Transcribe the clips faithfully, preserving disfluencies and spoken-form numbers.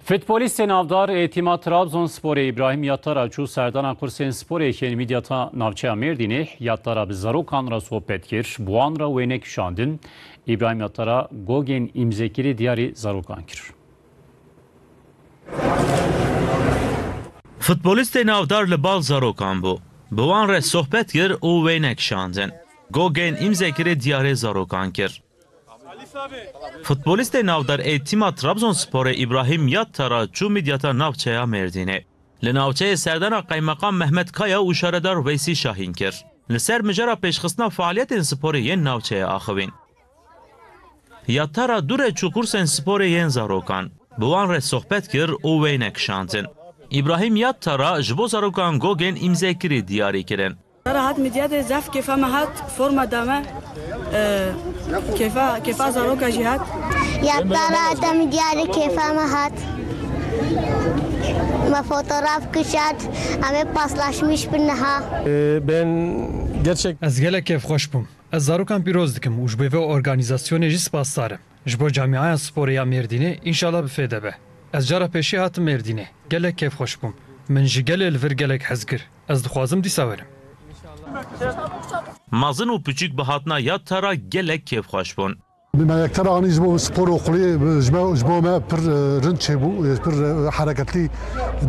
Futbolîstê navdar ê tîma Trabzonsporê Îbrahîm Yattara çû serdana kursên sporê yên Midyata navçeya Mêrdînê. Yattara bi zarokan re sohbet kir, bi wan re wêne kişandin. Îbrahîm Yattara gogên îmzekirî diyarî zarokan kir. Futbolîstê navdar li bal zarokan bû. Bi wan re sohbet kir û wêne kişandin. Gogên îmzekirî diyarê zarokan kir. Futbolîstê navdar ê tîma Trabzonsporê Îbrahîm Yattara çû Midyata navçeya Mêrdînê. Li navçeyê serdana Qeymeqam Mehmet Kaya û Şaredar Veysî Şahîn kir. Li ser mijara pêşxistina fealiyetên sporê yên navçeyê axivîn. Yattara dû re çû kursên sporê yên zarokan. Bi wan re sohbet kir û wêne kişandin. Îbrahîm Yattara ji bo zarokan gogên îmzekirî diyarî kirin. Tara hat Midyatê, zaf kêfa me hat, forma da me. E, kêfa, kêfa zaroka jî hat. Yattara hate Midyatê, kêfa me hat. Me fotoğraf kişand, em ê paslaşmış bin niha. Ee, ben gerçek Ez gelek kêfxweş bûm. Ez zarokan pîroz dikim û ji bo vê organîzasyonê jî spasdar im. Ji bo Camiaya Sporê ya Mêrdînê, înşallah bi fêde be. Ez cara pêşî hatim Mêrdînê. Gelek kêfxweş bûm. Min ji gelê li vir gelek hez kir. Ez dixwazim dîsa werim. Mezin û piçûk bi hatina Yattara gelek kêfxweş bûn. Me Yattara anî ji bo spor okulî, ji me, ji bo me pir, e, rind çêbû, e, pir, e, hereketlî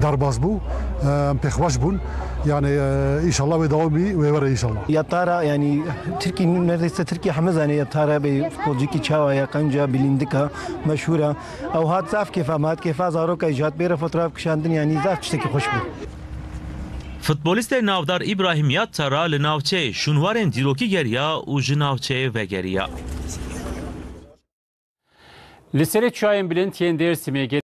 derbas bû. E, em pêxweş bûn. Yani, e, înşallah wê dewamî wê were înşallah. Yattara, yani, Tirkî, neredeyse Tirkî heme zanê Yattara bê futbolcîkî çawa ye, qenca, bilîndika, meşhûra. Ew hat zaf kêfa me hat, kêfa zaroka jî hat, bê re fotoğraf kişandin, yani zaf tiştekî xweş bû. Futbolîstê navdar Îbrahîm Yattara li navçeyê şûnwarên dîrokî geriya û ji navçeyê vegeriya. Li serê çiyayên bilind yên Dêrsimê